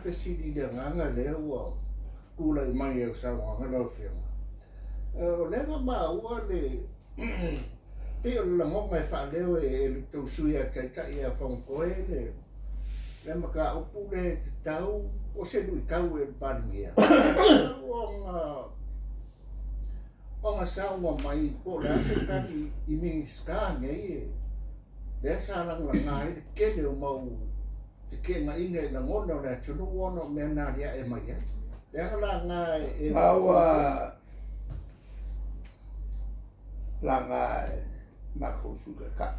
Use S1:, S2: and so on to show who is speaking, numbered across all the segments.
S1: Fesili i le agaga lea ua tulai mai e le saunoaga lau Afioga. O lea na maua le pei o le lagona e faaleo e le tou sui usufono taitai ia Fonotoe le mataupu lea e tatau po o se luitau i le Palemia ona saunoa mai po o le a se tali i Minisita nei lea sa lagalaga ai le tele o mau feteenaiga i lagona o le atunuu ona o mea na aliae mai ai. Leaga laga e
S2: Maua laga e matou Sui Taitai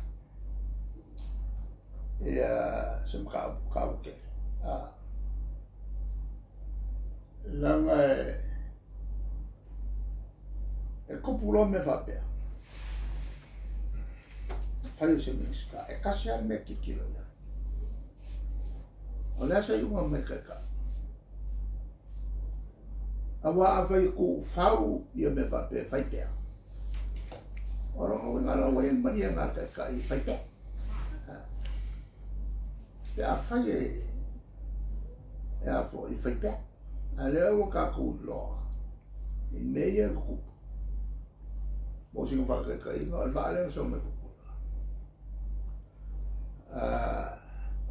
S2: ia se mataupu taua tele. Leaga e tupu loa mea faapea, fai o se Minisita, e tasi lava le mea e tilotilo i ai. O le a se iuga mai taitai? Aua afai e tuufau ia mea faapea e fai pea, o lona uiga la ua i ai le maliega a taitai e fai pea. Pe afai e a foi e fai pea. A lea ua tatou iloa i mea ia e tutupu. Mo sina faataitaiga, o le vaa lea na sau mai Tutuila.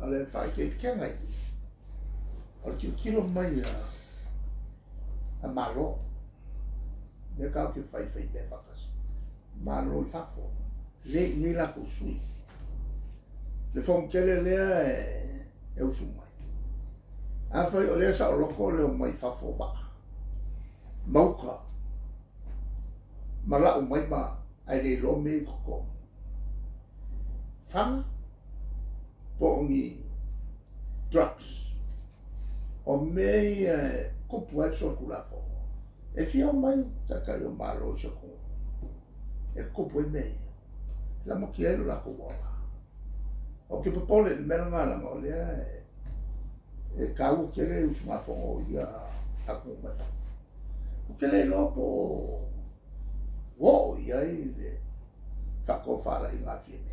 S2: O le faaeteetega i i, o le tilotilo mai a Malo, lea tatou te faifai mea faatasi, Malo i fafo, le i nei latou sui. Le fonotele lea e usu mai. Afai o lea saoloto le omai fafo vaa, mauka, ma lau mai ma ae le iloa mea i totonu. Faga po o ni drugs. O mea ia e kupu ai le solitulafono. E fia omai taitai o Malo i se atunuu e kupu ai mea ia. Lamatia ai lo latou ola. Ou te popole i le mea lena leaga o lea e taua tele le usugafono o ia atunuu mai fafo. Ou te le iloa po o oo i ai le faatofalaiga a Fiame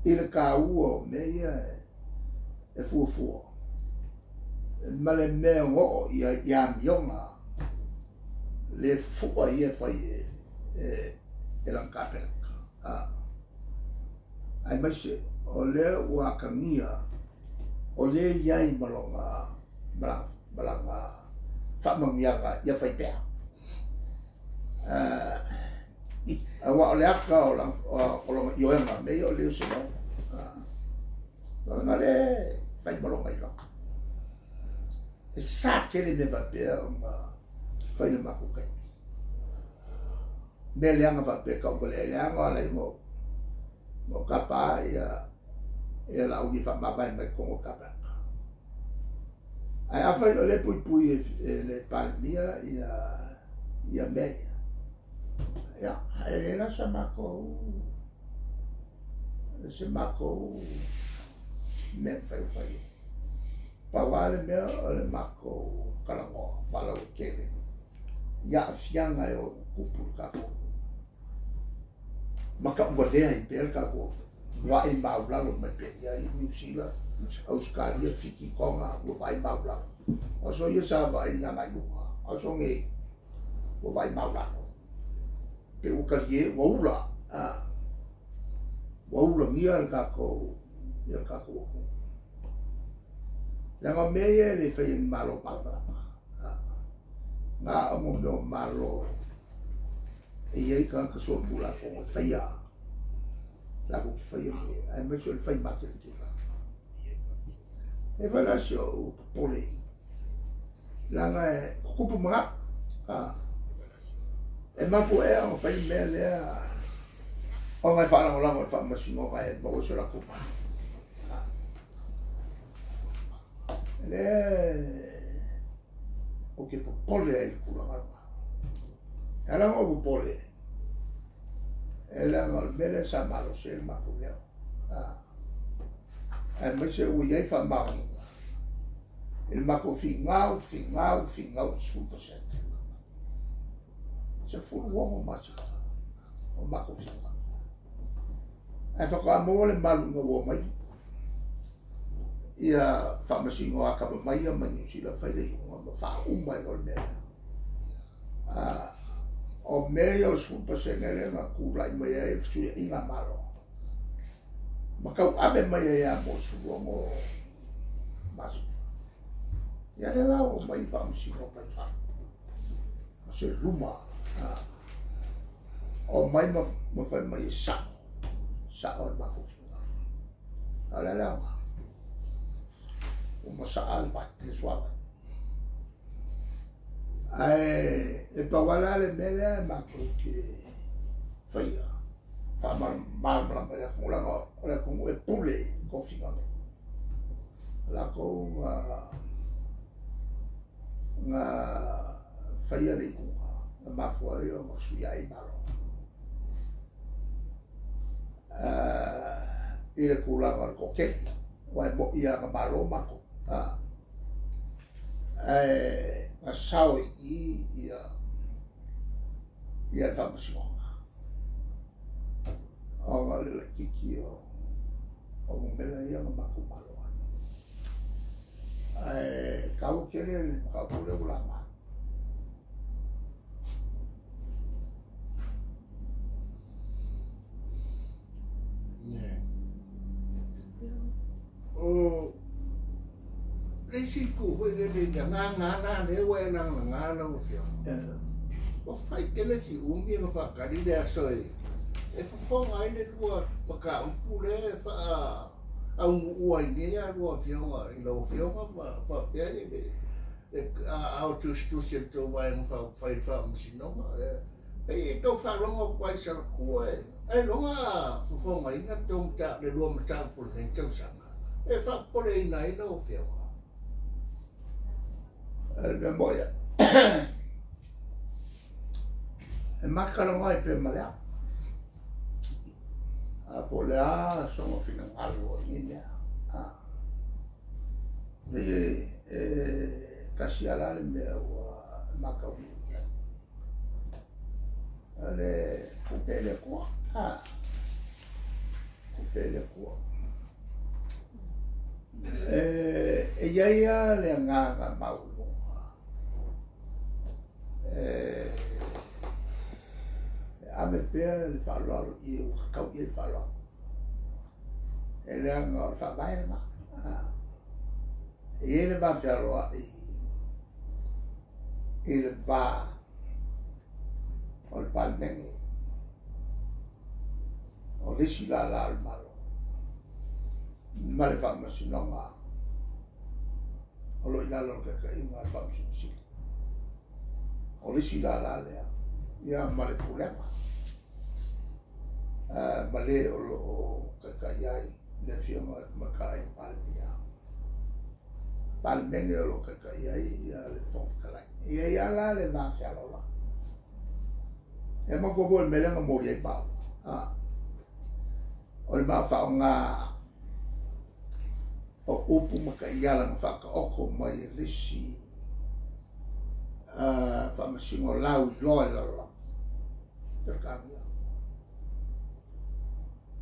S2: i le taua o mea ia e fuafua ma le mea o oo i ai i amioga le fufua ia e fai e lana Kapeneta. Aemaise o lea ua atagia o lea i ai ma lona faamanuiaga ia fai pea. Aua o le ata o lona ioega mea ia o le se loa. Ona le fai ma lona iloa. E sa tele mea faapea ona fai le matou taimi. Mea leaga faapea tau valea leaga ala i o tapa ia Laauli e faamavae mai totonu o le Kapeneta. Ae afai o lea puipui e le Palemia ia mea ia, ia, e le la se matou mea mafai ona fai. Pau lava le mea o le matou talanoa faalauaitele i aafiaga e ono tupu i le tatou matauvalea ai pea le tatou vaai maulalo mai pea ia i Niu Sila, Ausetalia, Fiti, Tonga, ua vaai maulalo. O aso ia sa vaai agai luga, o aso nei ua vaai maulalo. Pe ua talie, ua ula, ua ulagia le tatou atunuu. Leaga o mea ia e le faia ni Malo malamalama. Na o mea o Malo e i ai tagata solitulafono e faia. Latou te faia mea, aemaise o le fai mateletele. E fai la si ou popole i. Leaga e kukupu manatu. E mafua ea ona fai le mea lea ona e faalagolago i le faamasinoga e maua se latou mana. Lea ou te popole ai i le tulaga lena. E ala ona ou popole, e leaga o le mea lea sa malosi ai le matou leo. Aemaise ua i ai faamaoniga i le matou figau, 10%. 16 masina o matou figau. Ae faatoa maua le malu ina ua omai. Ia faamasino a kapa mai ia mai Niu Sila fai le iuga ma faauma ai loa le mea lea. O mea ia o le 10% lea na tulai mai ai le fesuiaiga a Malo ma tauave mai ai lava mo le 16 masina. Ia lea la ua omai faamasino mai fafo ma se luma omai ma fai mai e sa'o, sa'o le matou finagalo. A o le a le aoga? Ua masaa le vai, le suavai. Ae e pau lava la le mea lea e matou te faia, faamalamalama i le atunuu, leaga o le atunuu e pule i tofiga nei. O latou na faia le iuga na mafua ai ona fesuiai Malo. I le tulaga o le toatele, aua e moni lava na malo matou, ae na sao i i ia le faamasinoga ona o le laitiiti o numera ia na matou malo ai. Ae taua tele le mataupu lea ua laga.
S1: O le isi itu foi lele i le agaga lena lea ua e lagalaga lau Afioga, ua fai tele si umi ma faatali le aso e fofoga ai le lua mataupu lea e faaaunuu ai nei a lua Afioga i lau Afioga ma faapea i le ao tusitusi e le tou vaega faaupufai i le faamasinoga. E tau faalogo atu ai Salatua ailoga fofogaina le lua mataupu i lenei tausaga e faapopoleina ai lau Afioga.
S2: Le mea moi ia, e makaloga ai pe ma le ao. A po o le a soga finagalo i nei mea. E tasi ala le mea ua mataunuu i ai. Le tupe le Atua. Tupe le Atua. E i ai lava le agaga maualuga e ave pea le faaaloalo i e ua tatau i ai le faaaloalo. E leaga o le faavae lena. E i ai le vafealoai i le va o le Palemene, o le isi lala o le Malo, ma le faamasinoga o lo o i lalo o le taitaiga a le Faamasino Sili. O le isi lala lea, ia ma le pulega, ma le o lo o taitai ai le Afioga i le Tamaitai Palemia. Palemene o lo o taitai ai ia le Fofoga Fetalai. E i ai lava la le vafealoaloai. E manatua foi le mea lea na moli ai maua. O le mafaoga o upu ma taiala na faataoto mai e le isi faamasino lau iloa i le lalolagi. Peretania.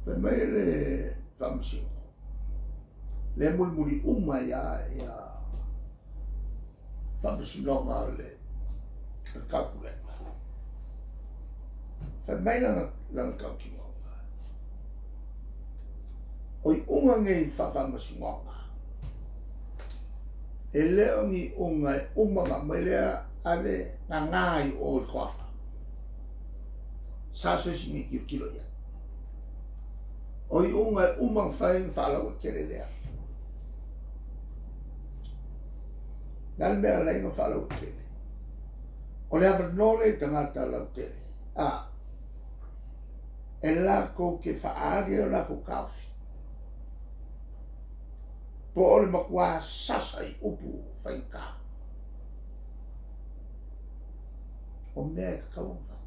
S2: Fai mai le faamasino, le mulimuli uma ia faamasinoga o le taupulega. Fai mai lana tautinoga, o iuga nei faamasinoga, e le o ni iuga e uma na mai lea ave gaga i o i toafa. Sa se isi ni tilotilo i ai. O iuga e uma na fai na faalauaitele lea. Le a le mea alai na faalauaitele? O le avanoa lea i tagata lautele. E latou te faaali ai o latou taofi. Po o le matua sasa i upu faigata. O mea e tatau ona fai.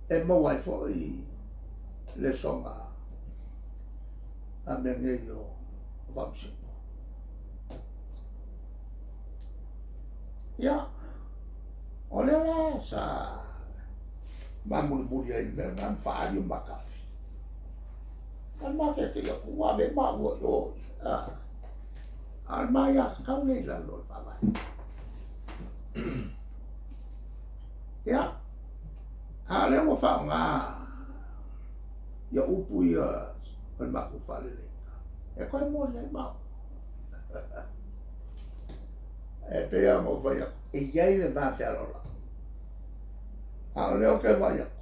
S2: E maua ai foi le soga a mea nei o faamasino. Ia, o lea la sa mamulimuli ai le mea lena ma faaali o mataofi. E ma ke te ia kua me ma ua i o. A mai a kau nei lalo le faavae. Ia, a lea ua faaaoga ia upu ia o le matou faaleleiga. E koe moli ai mau. E pei ona ou fai atu, e i ai le va fealoaloai. A o lea ou te vaai atu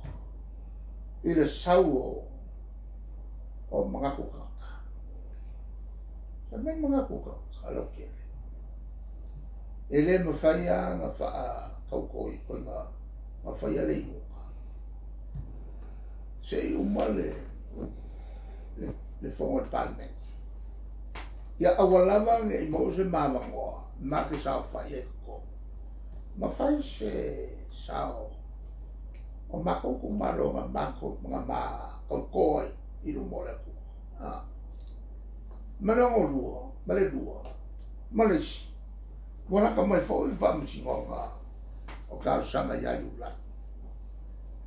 S2: i le sau o manatu tagata. Fai mai manatu tagata lautele. E le mafai lava ona faatautoi ona faia le iuga. Se i uma le fono a le Palemene. Ia aua lava ne i maua se mavanoa ma te saofai ai totonu. Ma fai se sao o matou itumalo na ma tauto ai i luma o le Atua. Ma le 62, ma le 2, ma le isi. Ua lata mai foi le faamasinoga o talosaga ia Iulai.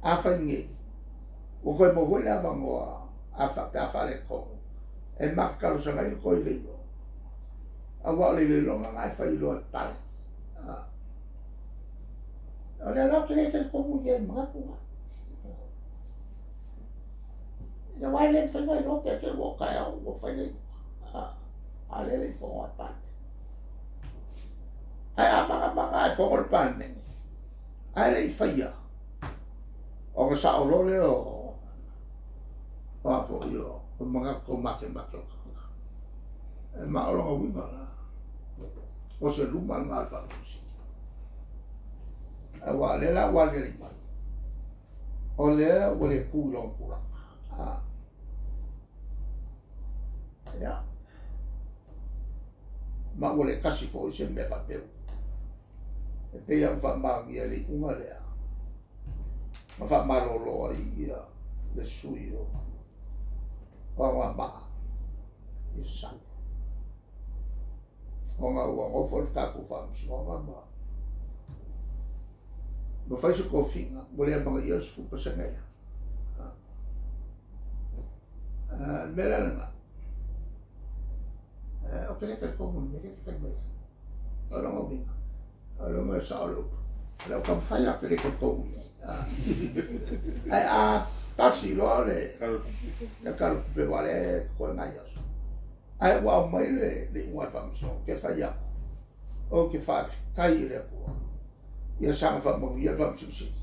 S2: Afai nei, ua toe maua foi le avanoa pe a faaletonu, e ma talosaga ai le toe iloiloga. Aua o le iloiloga na e fai loa e pale. O lea la ou te le talitonu i ai manatu na. Ia aua e le mafai ona iloa pe te ua o taeao ua fai le iuga. A lea le i fono a le Palemene. Ae a magamag e fono le Palemene, ae le i faia, ona sao loa lea o a foi o manatu o makemake o tagata. E ma o lona uiga la, o se luma lena o le Faamasino. Aua o lea la ua aliali mai, o lea ua le tu i lona tulaga. Ia. Ma ua le tasi foi se mea faapeu. E pei ona faamaonia le iuga lea, ma faamalolo ai ia le sui o Anoamaa i Sasae. Ona ua nofo le tatou faamasinoga ma fai se tofiga, ua le amanaia le 10% lea. Le mea la lena, o te le talitonu i le mea lea e te fai mai ai. O lona uiga, o lona e sao le upu. O le au taumafai lava ou te le talitonu i ai. Ae a pasi loa le Tala o le Tupe aua o lea e totoe nai aso. Ae ua aumai le iuga a le Faamasinoga, ou te fai atu, ou te faafetai i le Atua, ia saga faamanuia le Faamasino Sili.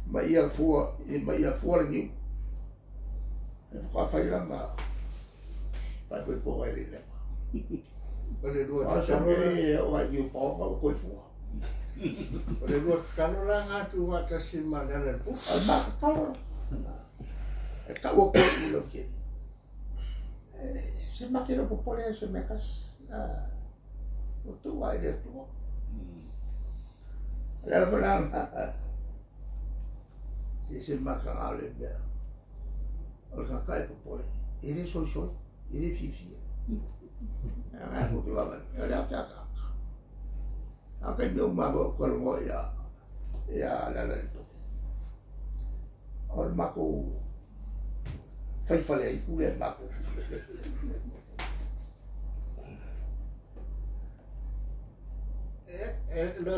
S2: Ma ia fua, le niu. E faatoa fai lana faaipoipoga e le leva.
S1: O le lua
S2: O se mea e oo ai i Niupaoga ua toe fua.
S1: O le lua tatalo la na atu faatasi ma le Alalepupe.
S2: O le matatalo la. E tau atu ai i lautele. Se make le popole ai se mea tasi. Ua tuu ai le Atua. O le ala foi la se makaga o le mea. O le tagata e popole. E le soisoi, e le fiafia. E ngai ko te vaavaai, o lea ou te akaaka. A o taimi uma lava ou talanoa ia le Alalepupe. O le matou faifale ai pule e matou.
S1: E, lo.